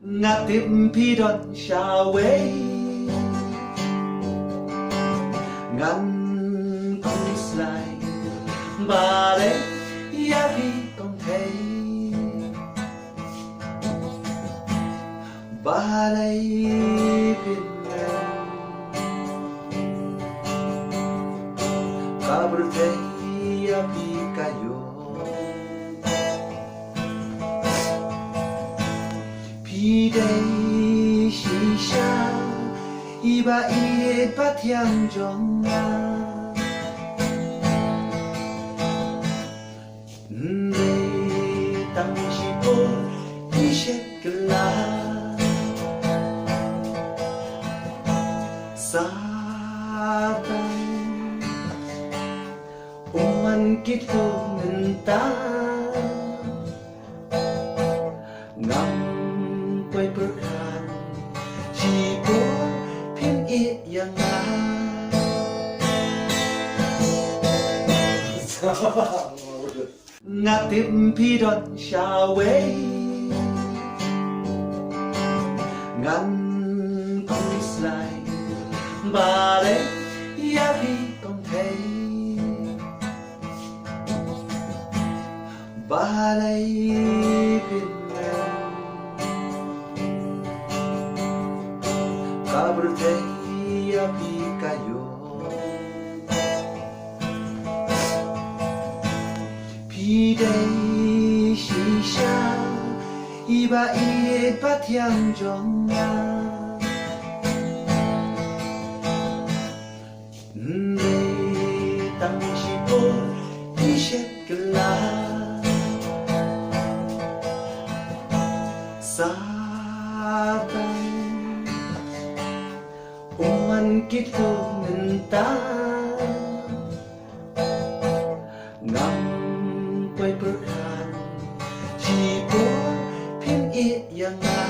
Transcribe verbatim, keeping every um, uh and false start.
Nga tip phi don shawei. Ngan khuslai balei ïa phi kong thei. Balei phin ngan ka pyrthei ïa phi ka ïoh. Phi dei shisha i ba ïeit ba thiang jong nga. Dei tang shipor i shet kylla. Sa tang um man kito mynta. Ngam poi pyrkhat shipor phin ïeh ïa nga. Nga tip phi don shawei. Ngan khuslai balei ïa phi kong thei. Balei phin ngan ka pyrthei ïa phi ka ïoh. Phi dei shisha i ba ïeit ba thiang jong nga. Dei tang shipor i shet kylla. Sa tang um man kito mynta. Ngam poi pyrkhat shipor phin ïeh ïa nga.